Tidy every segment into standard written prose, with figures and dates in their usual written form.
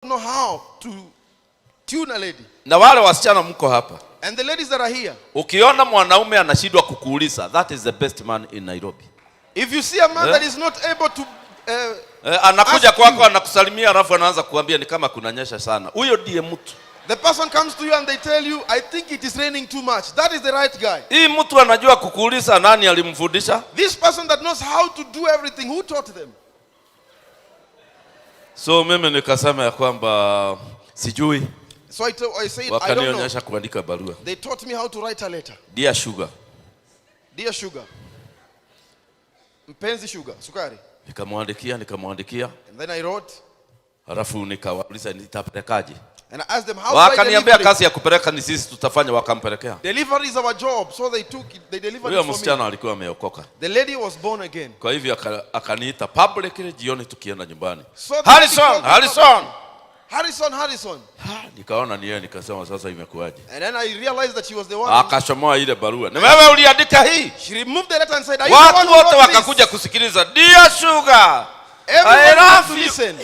Know how to tune a lady. Na wale wasichana mko hapa, And the ladies that are here, ukiona mwanaume anashindwa kukuuliza, that is the best man in Nairobi. If you see a man Eh? That is not able to Eh, anakuja ask kwako you. Anakusalimia alafu anaanza kuambia ni kama kunanyesha sana. Huyo ndiye mtu. The person comes to you and they tell you, "I think it is raining too much." That is the right guy. Hii mtu anajua kukuuliza, nani alimfundisha? This person that knows how to do everything, who taught them? So mimi nikasema ya kwamba sijui. So I said, "I don't know." Wakanionyesha kuandika barua. They taught me how to write a letter. "Dear Sugar." "Dear Sugar." Mpenzi Sugar, sukari. Nikamwandikia, nikamwandikia, And then I wrote halafu nikawauliza nitapelekaje? And I asked them, "How do I Wakaniambia deliver it?" kazi ya kupeleka ni sisi tutafanya, wakampelekea. Delivery is our job. So they took it, they delivered Huyo it for me. Msichana alikuwa ameokoka. The lady was born again. Kwa hivyo akaniita publicly jioni tukienda nyumbani. So the lady "Harrison, called me Harrison." publicly. "Harrison, Harrison." Ha, nikaona ni yeye, nikasema sasa imekuwaje? And then I realized that she was the one. Akachomoa ile barua. "Ni wewe uliandika hii?" She removed the letter and said, "Are you the one Watu who wote wrote this?" wakakuja kusikiliza. "Dear Sugar, I Everyone came to love you." listen.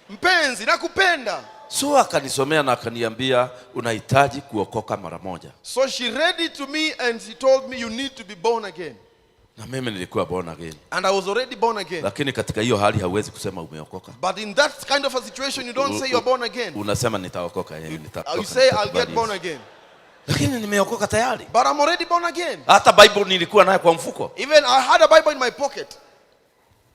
"Mpenzi, nakupenda." So akanisomea na akaniambia unahitaji kuokoka mara moja. So she read it to me and she told me, "You need to be born again." Na mimi nilikuwa born again. And I was already born again. Lakini katika hiyo hali hauwezi kusema umeokoka. But in that kind of a situation, you don't say you're born again. Unasema nitaokoka, eh, nitaokoka. You say, "I'll get Nitakubali born Yesu. Again." Lakini nimeokoka tayari. But I'm already born again. Hata Bible nilikuwa nayo kwa mfuko. Even I had a Bible in my pocket.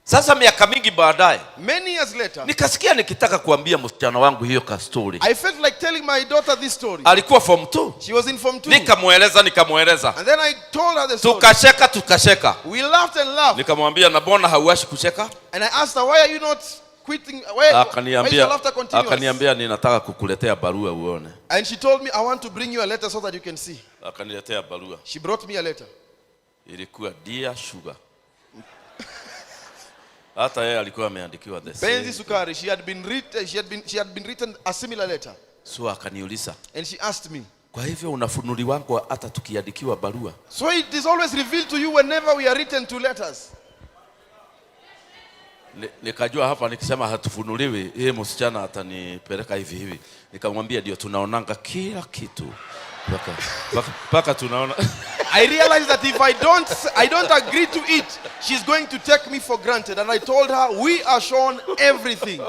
Sasa miaka mingi baadaye Many years later, nikasikia nikitaka kuambia msichana wangu hiyo ka story. I felt like telling my daughter this story. Alikuwa form 2. She was in Form 2. Nikamweleza, nikamweleza. And then I told her the story. Tukacheka, tukacheka. We laughed and laughed. Nikamwambia na mbona hauachi kucheka? And I asked her, "Why are you not quitting? Why is your Akaniambia, laughter continuous?" akaniambia ninataka kukuletea barua uone. And she told me, "I want to bring you a letter so that you can see." Akaniletea barua. She brought me a letter. Ilikuwa "Dear Sugar." Hata yeye alikuwa ameandikiwa the Mpenzi same. Sukari, she had been written a similar letter. So akaniuliza, And she asked me, "Kwa hivyo unafunuliwangwa hata tukiandikiwa barua?" "So it is always revealed to you whenever we are written to letters?" Nikajua hapa nikisema hatufunuliwi, hii msichana atanipeleka hivi hivi. Nikamwambia ndio, tunaonanga kila kitu mpaka tunaona. I realized that if I don't agree to it, she's going to take me for granted. And I told her, "We are shown everything."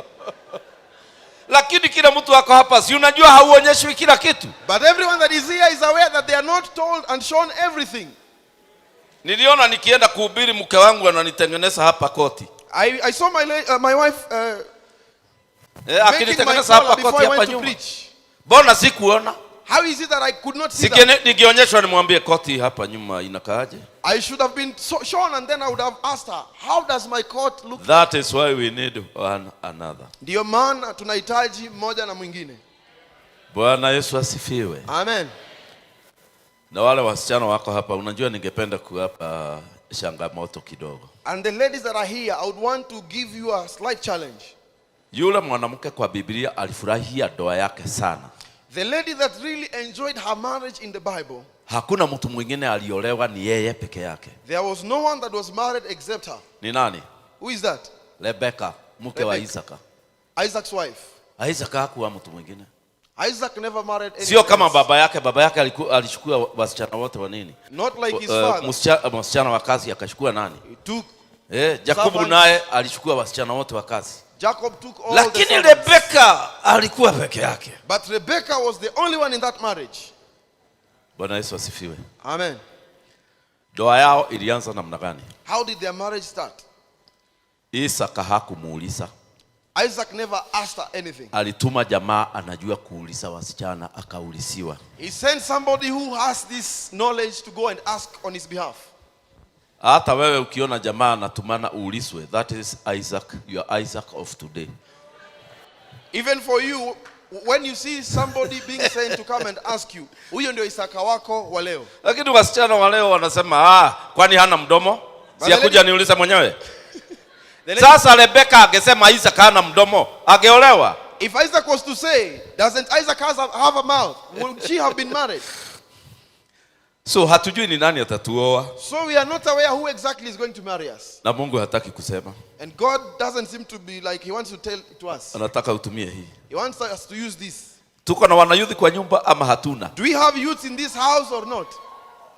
Lakini kila mtu ako hapa, si unajua hauonyeshwi kila kitu. But everyone that is here is aware that they are not told and shown everything. Niliona nikienda kuhubiri, mke wangu ananitengeneza hapa koti. I saw my wife Eh, making my akinitengeneza hapa collar before koti I hapa went to nyuma. preach. Mbona sikuona? How is it that I could not see that? Ningeonyeshwa nimwambie koti hapa nyuma inakaaje? I should have been shown and then I would have asked her, "How does my coat look?" That is why we need one another. Ndiyo maana tunahitaji mmoja na mwingine. Bwana Yesu asifiwe. Amen. Na wale wasichana wako hapa, unajua ningependa kuwapa changamoto kidogo. And the ladies that are here, I would want to give you a slight challenge. Yule mwanamke kwa Biblia alifurahia ndoa yake sana. The lady that really enjoyed her marriage in the Bible, Hakuna mtu mwingine aliolewa, ni yeye peke yake. There was no one that was married except her. Ni nani? Who is that? Rebeka, mke wa Rebecca. Isaka. Isaac's wife. Isaka hakuwa mtu mwingine. Isaac never married anyone Sio kama else. baba yake. Baba yake alichukua wasichana wote wa nini? Not like his father. Msichana wa kazi akachukua nani? He took Eh, Yakobo servants. naye alichukua wasichana wote wa kazi. Jacob took all the Lakini servants. Rebeka alikuwa peke yake. But Rebecca was the only one in that marriage. Bwana Yesu asifiwe. Amen. Ndoa yao ilianza namna gani? How did their marriage start? Isaka hakumuuliza. Isaac never asked her anything. Alituma jamaa anajua kuuliza wasichana, akaulisiwa. He sent somebody who has this knowledge to go and ask on his behalf. Hata wewe ukiona jamaa anatumana uulizwe, that is Isaac, your Isaac of today. Even for you, when you see somebody being sent to come and ask you, huyo ndio Isaka wako wa leo. Lakini wasichana wa leo wanasema, "Ah, kwani hana mdomo? Si akuja niulize mwenyewe." The lady, Sasa Rebeka angesema Isaac hana mdomo, angeolewa? If Isaac was to say, "Doesn't Isaac have a mouth?" would she have been married? So hatujui ni nani atatuoa, So we are not aware who exactly is going to marry us. na Mungu hataki kusema, And God doesn't seem to be like He wants to tell to us. anataka utumie hii. He wants us to use this. Tuko na wanayouth kwa nyumba ama hatuna? Do we have youths in this house or not?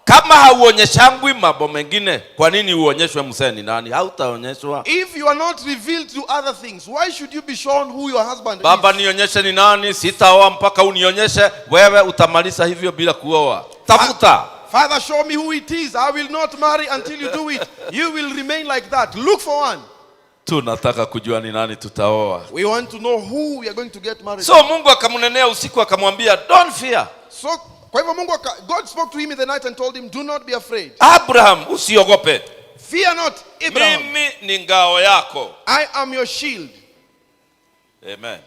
Kama hauonyeshangwi mambo mengine, kwa nini uonyeshwe mzee ni nani? Hautaonyeshwa. If you are not revealed to other things, why should you be shown who your husband Baba, is? nionyeshe ni nani, sitaoa mpaka unionyeshe. Wewe utamaliza hivyo bila kuoa. Tafuta. Father, show me who it is. I will not marry until you do it. You will remain like that. Look for one. Tunataka kujua ni nani tutaoa. We want to know who we are going to get married. So Mungu akamnenea usiku akamwambia, don't fear. So, kwa hivyo Mungu God spoke to him in the night and told him, "Do not be afraid. Abraham, usiogope, Fear not, Abraham. Mimi ni ngao yako. I am your shield." Amen.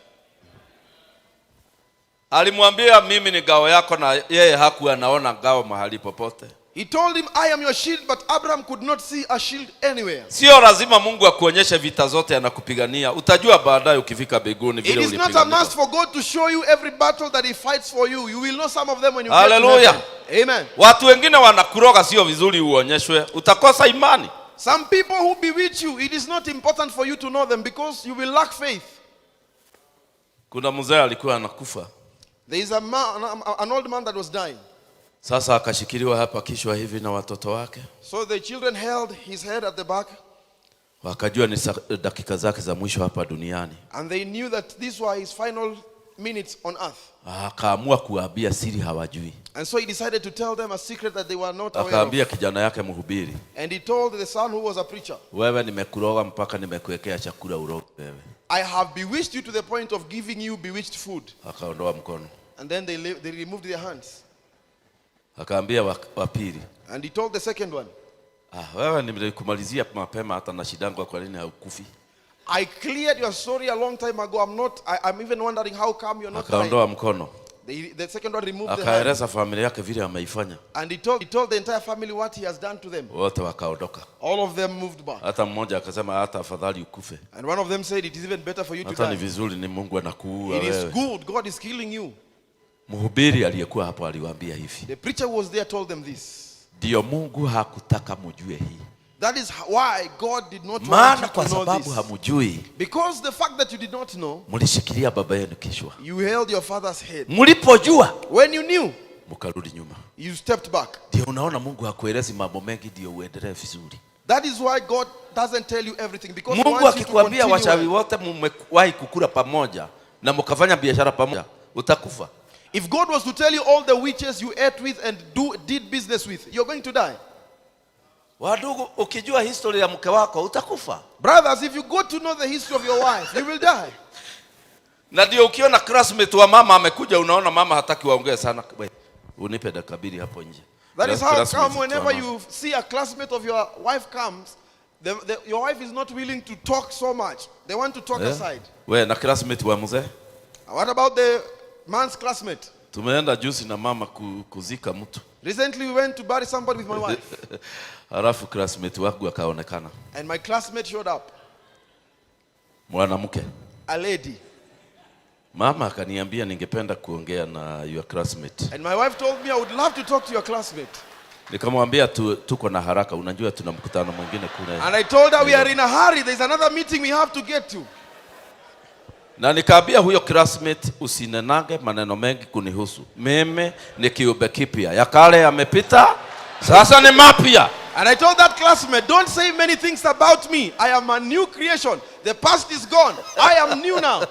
Alimwambia mimi ni ngao yako, na yeye hakuwa anaona ngao mahali popote. He told him, "I am your shield," but Abraham could not see a shield anywhere. Sio lazima Mungu akuonyeshe vita zote anakupigania. Utajua baadaye ukifika mbinguni It vile is not a ulipiganiwa. must for God to show you every battle that He fights for you. You will know some of them when you get to Hallelujah. heaven. Amen. Watu wengine wanakuroga, sio vizuri uonyeshwe, utakosa imani. Some people who bewitch you, it is not important for you to know them because you will lack faith. Kuna mzee alikuwa anakufa, There is a man, an old man that was dying. Sasa akashikiliwa hapa kichwa hivi na watoto wake, So the children held his head at the back wakajua ni dakika zake za mwisho hapa duniani. And they knew that these were his final minutes on earth. Akaamua kuwaambia siri hawajui. And so he decided to tell them a secret that they were not aware of. Akaambia kijana yake mhubiri, And he told the son who was a preacher, wewe nimekuroga mpaka nimekuwekea chakula uroge wewe. "I have bewitched you to the point of giving you bewitched food." Akaondoa mkono. And then they removed their hands. Akaambia wa pili, And he told the second one, ah, wewe nimekumalizia mapema hata na shidangwa kwa nini haukufi? "I cleared your story a long time ago. I'm not, I'm even wondering how come you're not dying." Akaondoa mkono. The second one removed the hand. Akaeleza familia yake vile ameifanya. And he told the entire family what he has done to them. Wote wakaondoka. All of them moved back. Hata mmoja akasema hata afadhali ukufe. And one of them said, "It is even better for you to Hata ni die. vizuri ni Mungu anakuua It is wewe. good. God is killing you." Mhubiri aliyekuwa hapo aliwaambia hivi. The preacher who was there told them this. Ndio Mungu hakutaka mujue hii. That is why God did not want Maana you kwa to know sababu this. hamujui, Because the fact that you did not know, mlishikilia baba yenu kichwa. you held your father's head. Mlipojua When you knew, mkarudi nyuma. you stepped back. Ndio unaona Mungu hakuelezi mambo mengi ndio uendelee vizuri. That is why God doesn't tell you everything, because He Mungu wants you to akikwambia continue. wachawi wote mmewahi kukula pamoja na mkafanya biashara pamoja, utakufa. If God was to tell you all the witches you ate with and did business with, you're going to die. Wadugu, ukijua history ya mke wako utakufa. Brothers, if you go to know the history of your wife, you will die. Na ndio ukiona classmate wa mama amekuja, unaona mama hataki waongee sana. We, unipe dakika mbili hapo nje. That is how Classmate come whenever wa mama. you see a classmate of your wife comes, your wife is not willing to talk so much. They want to talk Eh? aside. We, na classmate wa mzee. What about the man's classmate? Tumeenda juzi na mama kuzika mtu. Recently, we went to bury somebody with my wife, Halafu classmate wangu akaonekana and my classmate showed up, mwanamke. A lady. Mama akaniambia ningependa kuongea na your classmate. And my wife told me, "I would love to talk to your classmate." Nikamwambia tuko na haraka, unajua tuna mkutano mwingine kule. And I told her, "We are in a hurry. There's another meeting we have to get to." Na nikaambia huyo classmate, usinenage maneno mengi kunihusu. Mimi ni kiumbe kipya, ya kale yamepita, sasa ni mapya. And I told that classmate, "Don't say many things about me. I am a new creation. The past is gone. I am new now."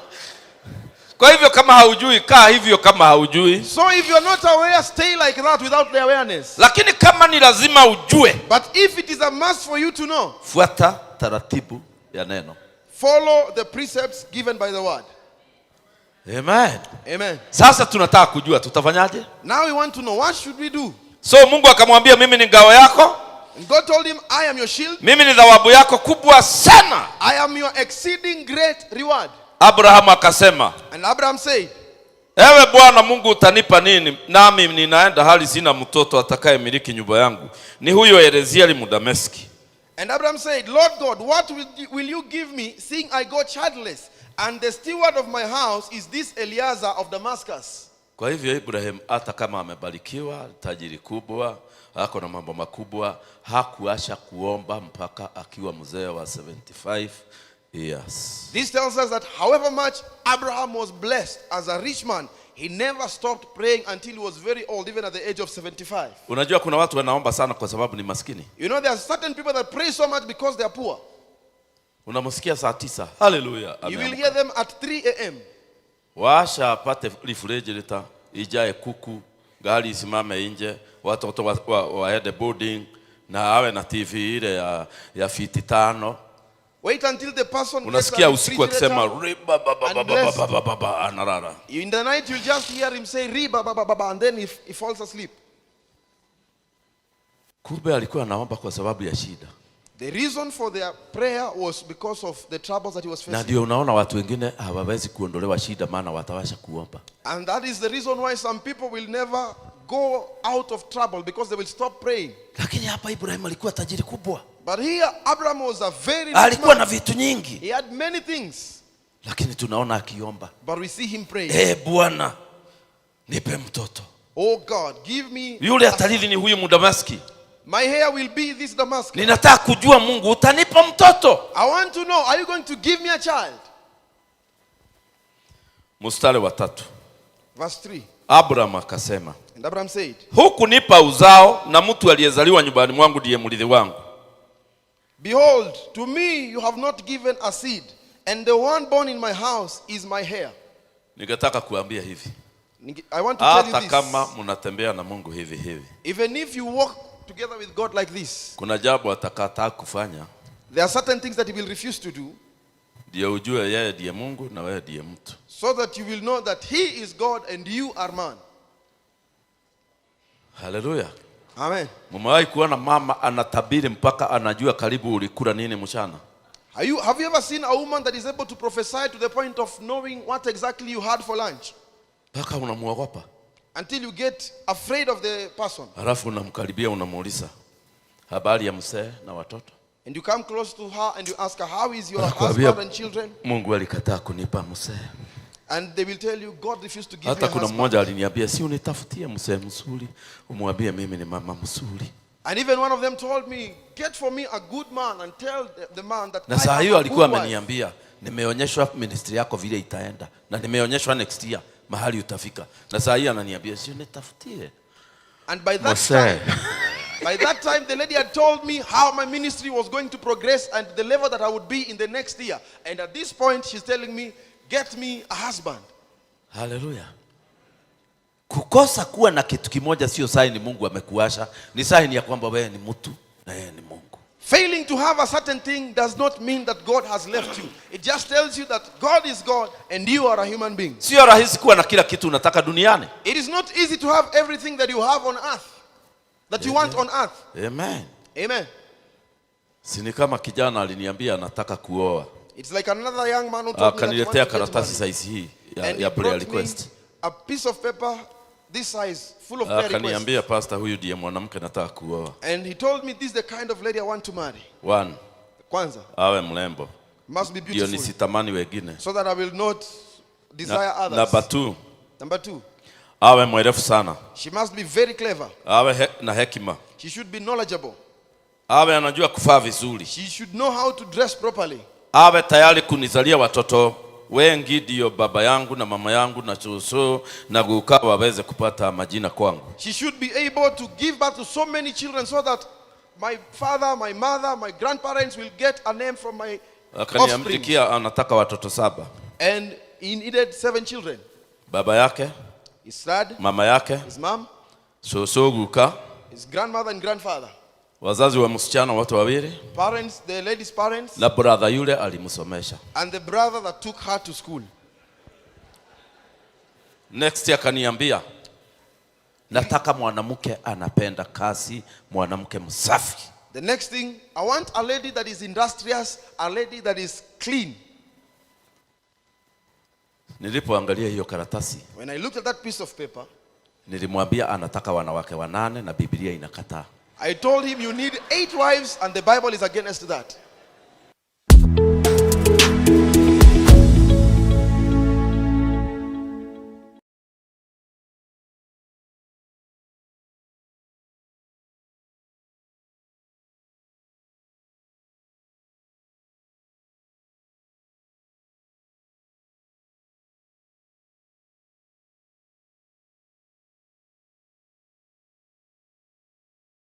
Kwa hivyo kama haujui, kaa hivyo kama haujui. So if you're not aware, stay like that without the awareness. Lakini kama ni lazima ujue, But if it is a must for you to know, fuata taratibu ya neno. Follow the precepts given by the word. Amen. Amen. Sasa tunataka kujua tutafanyaje? Now we want to know, what should we do? So Mungu akamwambia mimi ni ngao yako, And God told him, "I am your shield. Mimi ni thawabu yako kubwa sana. I am your exceeding great reward." Abrahamu akasema, And Abraham said, ewe Bwana Mungu utanipa nini? Nami ninaenda hali sina mtoto atakayemiliki nyumba yangu. Ni huyo Eliezeri Mdameski. And Abraham said, "Lord God, what will you give me, seeing I go childless? And the steward of my house is this Eliezer of Damascus." Kwa hivyo Ibrahim hata kama amebarikiwa, tajiri kubwa, ako na mambo makubwa, hakuacha kuomba mpaka akiwa mzee wa 75 years. This tells us that however much Abraham was blessed as a rich man, he never stopped praying until he was very old, even at the age of 75. Unajua kuna watu wanaomba sana kwa sababu ni maskini. You know, there are certain people that pray so much because they are poor. Unamsikia saa 9, haleluya, You will ameamka. hear them at 3 a.m. Washa apate refrigerator ijae kuku, gari isimame nje, watoto waende boarding na awe na TV ile ya fiti 5. Wait until the person gets a Unasikia usiku akisema refrigerator. riba ba ba ba And ba blessed. ba ba ba ba, analala. In the night, you'll just hear him say, "Riba, ba, ba, ba, ba," and then he falls asleep. Kumbe alikuwa anaomba kwa sababu ya shida. The reason for their prayer was because of the troubles that he was Na facing. ndio unaona watu wengine hawawezi kuondolewa shida, maana watawasha kuomba. And that is the reason why some people will never go out of trouble, because they will stop praying. Lakini hapa Ibrahim alikuwa tajiri kubwa, But here, Abraham was a very rich alikuwa man. na vitu nyingi, He had many things, lakini tunaona akiomba, but we see him praying. "Eh Bwana, nipe mtoto." "Oh God, give me Yule atalili ni huyu Mdamaski. My heir will be this Damascus. Ninataka kujua Mungu, utanipa mtoto? I want to know, are you going to give me a child?" Mstari wa 3. Verse 3. Abraham akasema, And Abraham said, "Hukunipa uzao na mtu aliyezaliwa nyumbani mwangu ndiye mrithi wangu." "Behold, to me you have not given a seed, and the one born in my house is my heir." Ningetaka kuambia hivi, I want to tell you hata this. kama mnatembea na Mungu hivi hivi, Even if you walk together with God like this, kuna jambo atakataa kufanya, there are certain things that he will refuse to do, ndio ujue yeye ndiye Mungu na wewe ndiye mtu. so that you will know that he is God and you are man. Haleluya! Amen. Mumewahi kuona mama anatabiri mpaka anajua karibu ulikula nini mchana? Have you ever seen a woman that is able to prophesy to the point of knowing what exactly you had for lunch? Mpaka unamuogopa, Until you get afraid of the person. halafu unamkaribia, unamuuliza habari ya mzee na watoto. And you come close to her and you ask her, "How is your Anakuambia, husband and children?" "Mungu alikataa kunipa mzee." And they will tell you, "God refused to give me Hata a kuna husband." mmoja aliniambia, "Si unitafutie mzee mzuri, umwambie mimi ni mama mzuri." And even one of them told me, "Get for me a good man and tell the man that Na I saa am hiyo a alikuwa good wife." ameniambia, "Nimeonyeshwa ministry yako vile itaenda na nimeonyeshwa next year mahali utafika." Na saa hiyo ananiambia, "Si unitafutie And by that mzee." time, by that time, the lady had told me how my ministry was going to progress and the level that I would be in the next year. And at this point, she's telling me, "Get me a husband." Haleluya. Kukosa kuwa na kitu kimoja sio saini Mungu amekuasha, ni saini ya kwamba wewe ni mtu na yeye ni Mungu. Failing to have a certain thing does not mean that God has left you. It just tells you that God is God and you are a human being. Sio rahisi kuwa na kila kitu unataka duniani. It is not easy to have everything that you have on earth, that you want on earth. Amen. Amen. Si ni kama kijana aliniambia anataka kuoa. It's like another young man who told me that he Akaniletea wants to get karatasi married. size hii ya, And ya he prayer brought me request. a piece of paper this size, full of prayer requests. Akaniambia, "Pastor, huyu ndiye mwanamke nataka kuoa." And he told me, "This is the kind of lady I want to marry." One, Kwanza, awe mrembo. must be Ndio beautiful, nisitamani wengine. so that I will not desire Na, others. number two, Number two, awe mwerevu sana. she must be very clever. Awe na hekima. She should be knowledgeable. Awe anajua kuvaa vizuri. She should know how to dress properly. Awe tayari kunizalia watoto wengi, ndio baba yangu na mama yangu na shosho na guka waweze kupata majina kwangu. She should be able to give birth to so many children so that my father, my mother, my grandparents will get a name from my offspring. Akaniandikia anataka watoto saba, And he needed seven children. Baba yake, His dad, mama yake, his mom, shosho, guka, his grandmother and grandfather. Wazazi wa msichana wote wawili Parents, the lady's parents, na brother yule alimsomesha. And the brother that took her to school. Next akaniambia, "Nataka mwanamke anapenda kazi, mwanamke msafi." The next thing, "I want a lady that is industrious, a lady that is clean." Nilipoangalia hiyo karatasi, When I looked at that piece of paper, nilimwambia anataka wanawake wanane na Biblia inakataa. I told him, "You need eight wives, and the Bible is against that."